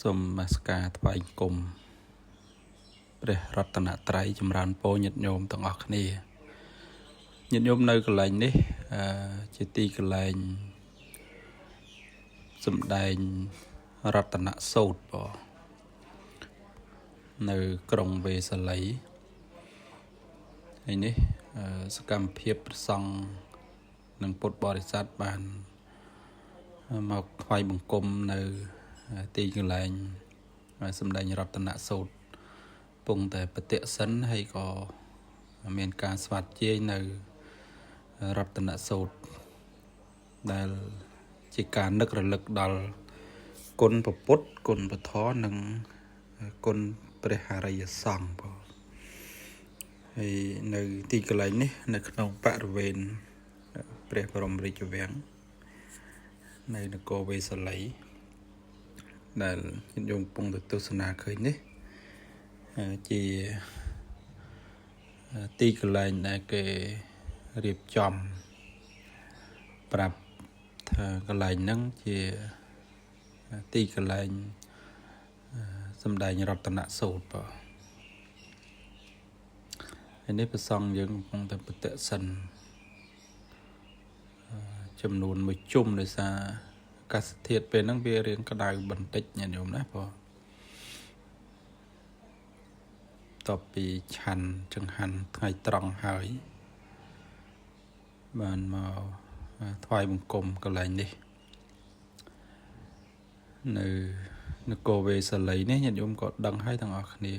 សូមនមស្ការថ្វាយបង្គំព្រះរតនត្រ័យចម្រើនពរញាតិញោមទាំងអស់គ្នាញាតិញោមនៅកន្លែងនេះជាទីកន្លែងសម្ដែងរតនសូត្របងនៅក្រុងវេសាលីហើយនេះសកម្មភាពព្រះសង្ឃនិងពុទ្ធបរិស័ទបានមកថ្វាយបង្គំនៅទីកន្លែងសម្ដែងរតនសូត្រពងតែបតិសិនហើយក៏មានការស្វាត់ជាយនៅរតនសូត្រដែលជាការនឹករលឹកដល់គុណព្រះពុទ្ធគុណព្រះធម៌និងគុណព្រះអរិយសង្ឃបងហើយនៅទីកន្លែងនេះនៅក្នុងបរិវេណព្រះបរមរាជវាំងនៅនគរវេសាលីដែលញាតិញោមកំពុងតែទស្សនាឃើញនេះជាទីកន្លែងដែលគេរៀបចំប្រាប់ថាកន្លែងហ្នឹងជាទីកន្លែងសម្ដែងរតនសូត្របងហើយនេះព្រះសង្ឃយើងកំពុងតែបតិសិនចំនួនមួយជុំដោយសារអាកាសធាតុពេលហ្នឹងវារៀងក្តៅបន្តិចញាតិញោមណាបងតបពីឆាន់ចង្ហាន់ថ្ងៃត្រង់ហើយបានមកថ្វាយបង្គំកន្លែងនេះនៅនគរវេសាលីនេះញាតិញោមក៏ដឹងហើយទាំងអស់គ្នា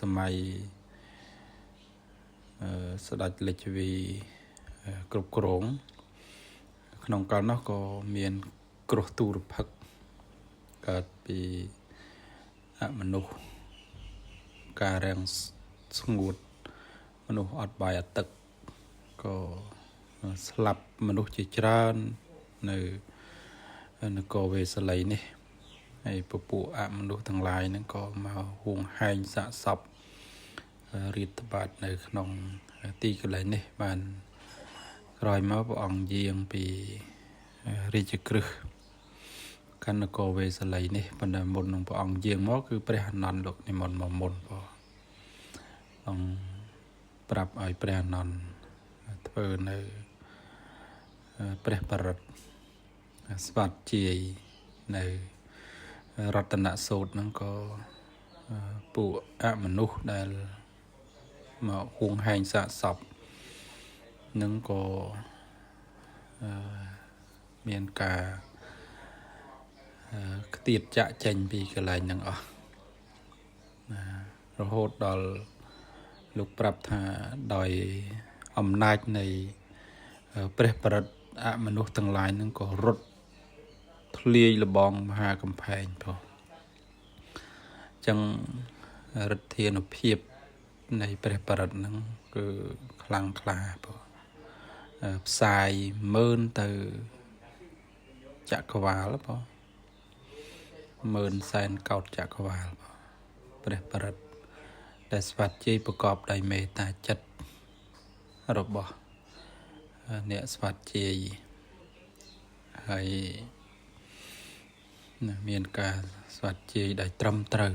សម័យស្ដេចលិច្ឆវីគ្រប់គ្រងក្នុងកាលនោះក៏មានគ្រោះទុរភិក្សកើតពីអមនុស្សការរាំងស្ងួតមនុស្សអត់បាយអត់ទឹកក៏ស្លាប់មនុស្សជាច្រើននៅនគរវេសាលីនេះហើយពពួកអមនុស្សទាំងឡាយហ្នឹងក៏មកហួងហែងសាកសពរាតត្បាតនៅក្នុងទីកន្លែងនេះបានក្រោយមកព្រះអង្គយាងពីរាជក្រឹសកាន់នគរវេសាលីនេះប៉ុន្តែមុននឹងព្រះអង្គយាងមកគឺព្រះអានន្ទលោកនិមន្តមកមុនបងអង្គប្រាប់ឲ្យព្រះអានន្ទធ្វើនៅព្រះបរិត្តស្វាត់ជាយនៅរតនសូត្រហ្នឹងក៏ពួកអមនុស្សដែលមកហួងហែងសាកសពនឹងក៏មានការខ្ទាតចាក់ចេញពីកន្លែងហ្នឹងអស់ណារហូតដល់លោកប្រាប់ថាដោយអំណាចនៃព្រះបរិត្តអមនុស្សទាំងឡាយហ្នឹងក៏រត់ធ្លាយលបងមហាកំផែងផងអញ្ចឹងឫទ្ធានុភាពនៃព្រះបរិត្តហ្នឹងគឺខ្លាំងក្លាបងផ្សាយម៉ឺនទៅចក្រវាលបងម៉ឺនសែនកោតចក្រវាលបងព្រះបរិត្តដែលស្វាត់ជ័យប្រកបដោយមេត្តាចិត្តរបស់អ្នកស្វាត់ជ័យហើយមានការស្វាត់ជ័យដោយត្រឹមត្រូវ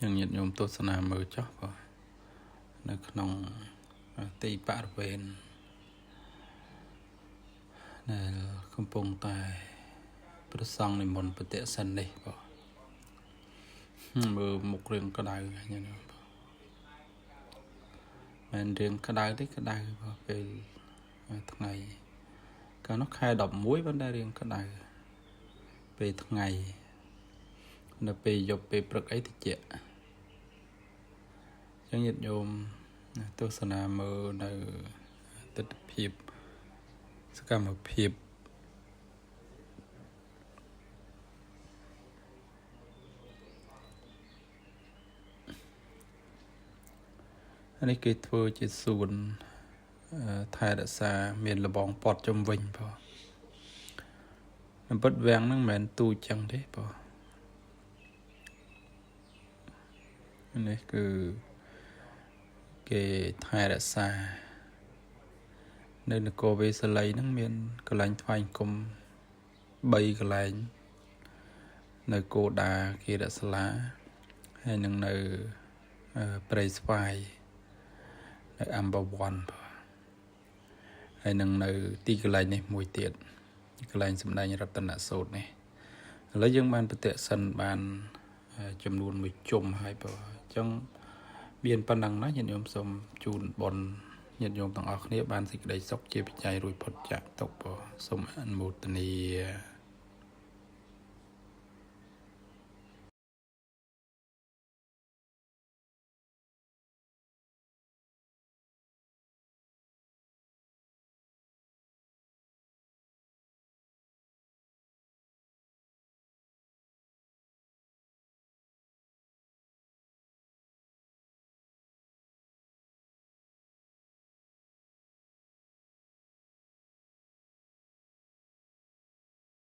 យ៉ាងញាតិញោមទស្សនាមើលចុះបងនៅក្នុងទីបរិវេណដែលកំពុងតែព្រះសង្ឃនិមន្តបតិសិននេះបងមើលមុខរឿងក្តៅញាតិញោមបងមិនរឿងក្តៅទេក្តៅបងពេលថ្ងៃកាលនោះខែ11ប៉ុន្តែរឿងក្តៅពេលថ្ងៃនៅពេលយប់ពេលព្រឹកអីតិចចឹងញាតិញោមទស្សនាមើលនៅទិដ្ឋភាពសកម្មភាពនេះគេធ្វើជាសួនថែរក្សាមានលបងពត់ជុំវិញបងពិតវាំងហ្នឹងមិនមែនទូចចឹងទេបងនេះគឺគេថែរក្សា នៅនគរវេសាលីហ្នឹងមានកន្លែងថ្វាយគុំ3កន្លែងនៅគោដាគិរសាលាហើយនឹងនៅព្រៃស្វាយនៅអម្បាវ័នហើយនឹងនៅទីកន្លែងនេះមួយទៀតកន្លែងសម្ដែងរតនសូត្រនេះឥឡូវយើងបានប្រតិសិនបានចំនួនមួយជុំហើយបើអញ្ចឹងមានប៉ុណ្ណឹងណាញាតិញោមសូមជូនបុណ្យញាតិញោមទាំងអស់គ្នាបានសេចក្តីសុខជាបច្ច័យរួចផុតចាកទុក្ខសូមអនុមោទនា។